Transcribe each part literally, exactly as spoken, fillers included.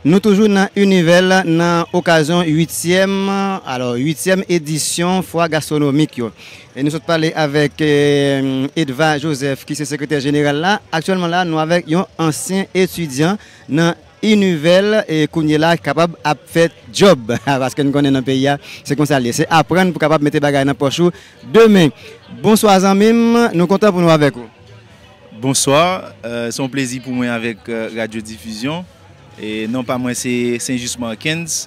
Nou toujou nan Univèl nan okazyon uityèm, alò, uityèm edisyon fwa gastwonomik yo. E nou sot pale avèk, eh, Edva Joseph, ki se sekretè jeneral la. Aktyèlman la, nou avèk yon ansyen etidyan nan Univèl, e kounye la, ki kapab ap fè djòb, paske n konnen nan peyi a, se konsa l ye. Se aprann pou kapab mete bagay nan pòch ou demen. Bonswa, zanmi m, nou kontan pou nou avèk ou. Bonswa, euh, se yon plezi pou mwen avèk, euh, Radyo Difizyon. E non pa mwen se Saint-Just Marckens.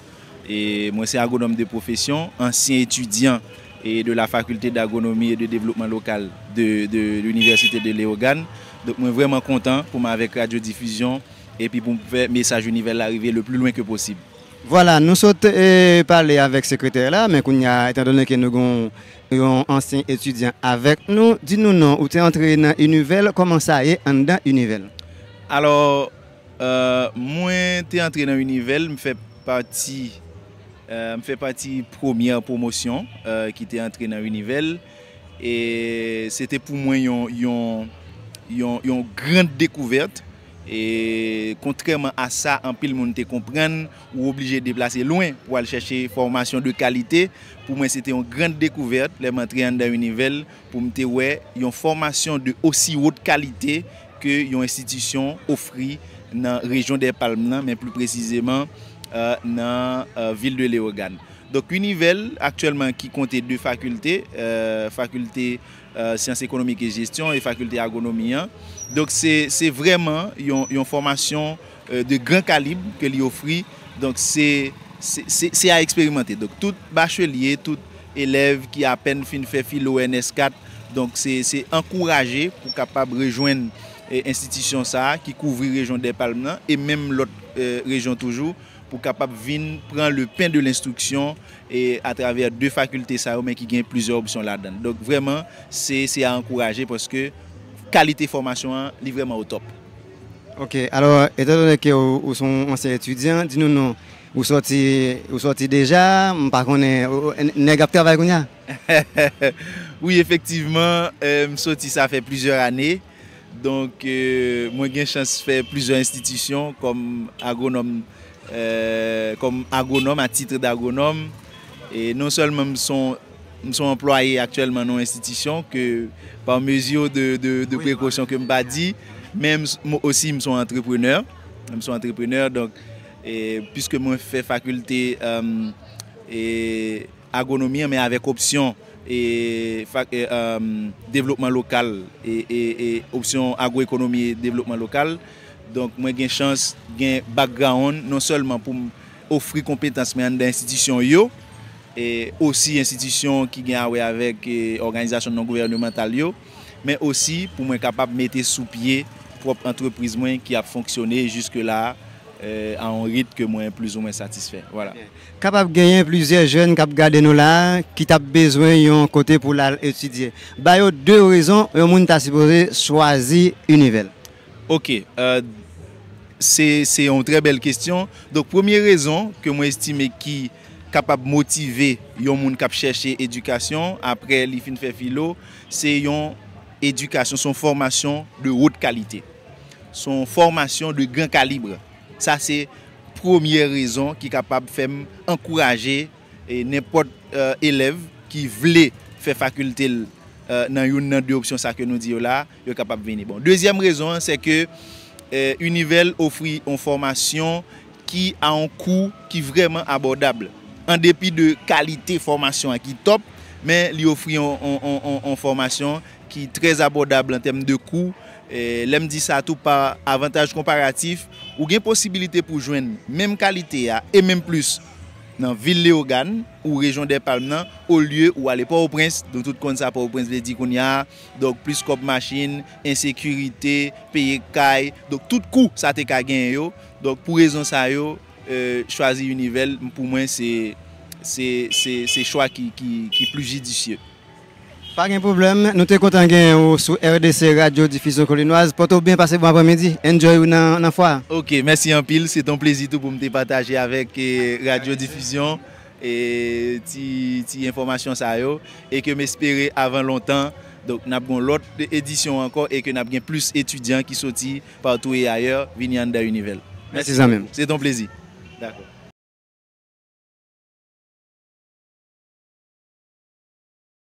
E mwen se agwonòm de pwofesyon, ansyen etidyan e de la Faculté d'Agronomie et de Développement Local de, de l'Université de Léogâne. Donk mwen vrèman kontan pou m avèk Radyo Difizyon epi pou m fè mesaj Univèl la rive le plus loin que possible. Vwala, nou sot, eh, pale avèk sekretè la, men kounye a, etandone ke nou gen yon ansyen etidyan avèk nou, di nou non, ou te antre nan Univèl, kòman sa ye anndan Univèl? Alò, euh, mwen te antre nan Univèl, m fè pati, euh, m fè pati premyè pwomosyon, euh, ki te antre nan Univèl. E se te pou mwen yon, yon, yon, yon gran dekouvèt. E kontrèman a sa anpil moun te konprann, ou oblije deplase lwen pou al chèche fòmasyon de kalite. Pou mwen, se te yon gran dekouvèt lè m antre anndan Univèl pou m te wè yon fòmasyon de osi wot kalite ke yon enstitisyon ofri nan rejyon dè Palm nan, men pli presizeman, euh, nan, euh, vil de Leyogàn. Donk, Univèl, aktyèlman, ki konte de fakilte, euh, fakilte, euh, Syans Ekonomik e Jesyon e fakilte Agwonomi an. Donk, se, se vrèman yon, yon fòmasyon, euh, de gran kalib ke li ofri. Donk, se, se, se, se a eksperimante. Donk, tout bachelye, tout elèv ki apèn fin fè filo N S kat, donk, se, se ankouraje pou kapab rejwenn, eh, enstitisyon sa a ki kouvri rejyon dè Palm nan e menm lòt, eh, rejyon toujou, pou kapab vin pran le pen de lenstriksyon e atravè de fakilte sa yo, men ki gen plizyè opsyon ladan l. Donk, vrèman, se, se a ankouraje paske kalite fòmasyon an, li vrèman o top. Ok, alò, etandone ke ou, ou se yon ansyen etidyan, di nou non, ou sòti, ou sòti deja, m pa konnen, ou, ou, nèg ap travay kounye a? Wi, efektivman, euh, m sòti sa fè plizyè ane. Donk, euh, mwen gen chans fè plizyè enstitisyon kòm agwonòm, euh, kòm agwonòm, a titre d'agwonòm. E non sèlman m son, m son anplwaye aktyèlman nan yon enstitisyon ke, pa mezi de, de, de prekosyon ke m pa di, men m s-, m osi m son antreprenè. M son antreprenè, donk, e, piske mwen fè fakilte, euh, e, agwonomi an, men avèk opsyon e, fak-, e, um, devlopman lokal e, e, e opsyon agwoekonomi e devlopman lokal. Donk, mwen gen chans gen background non sèlman pou m ofri konpetans mwen anndan enstitisyon yo, e osi enstitisyon ki gen a wè avèk, e, òganizasyon non gouvènemantal yo, men osi pou mwen kapab mete sou pye pwòp antrepriz mwen ki ap fonksyone jiske la, euh, a yon rit ke mwen plizoumwen satisfè. Vwala. Kapab genyen plizyè jèn k ap gade nou la a, ki t ap bezwen yon kote pou l al etidye. Ba yo de rezon yon moun ta sipoze chwazi Univèl. Ok, euh, se, se yon trè bèl kesyon. Donk, premye rezon ke mwen estime ki kapab motive yon moun k ap chèche edikasyon apre li fin fè filo, se yon edikasyon, se yon fòmasyon de wot kalite. Se yon fòmasyon de gran kalib. Sa se premyè rezon ki kapab fè m ankouraje, e, nenpòt, e, elèv ki vle fè fakilte l, e, nan youn nan de opsyon sa ke nou di yo la, yo kapab vini. Bon, dezyèm rezon an, se ke, e, Univèl ofri yon fòmasyon ki a yon kou ki vrèman abòdab. An depi de kalite fòmasyon an ki top, men li ofri yon, yon, yon, yon, yon fòmasyon ki trè abòdab an tèm de kou. E, lè m di sa tou pa avantaj konparatif, ou gen posibilite pou jwenn menm kalite a e menm plis nan vil Leyogàn ou rejyon dè Palm nan, olye ou ale Pòtoprens. Nou tout konn sa Pòtoprens vle di kounye a. Donk, plis kòb machin, ensekirite, peye kay. Donk, tout kou sa te ka genyen yo. Donk, pou rezon sa yo, e, chwazi Univèl, pou mwen, se, se, se, se chwa ki, ki, ki pli jidisye. Pa gen pwoblèm, nou te kontan genyen ou sou R D C Radyo Difizyon Kolinwaz. Pòte w byen, pase bon aprèmidi. Enjoy ou nan, nan fwa a. Ok, mèsi anpil. Se te yon plezi tou pou m te pataje avèk, e, Radyo Difizyon, e, ti, ti enfòmasyon sa yo. E ke m espere avan lontan, donk, n ap gen yon lòt edisyon ankò e ke n ap gen plis etidyan ki soti patou e ayè vini anndan Univèl. Mèsi zanmi m. Se te yon plezi. Dakò.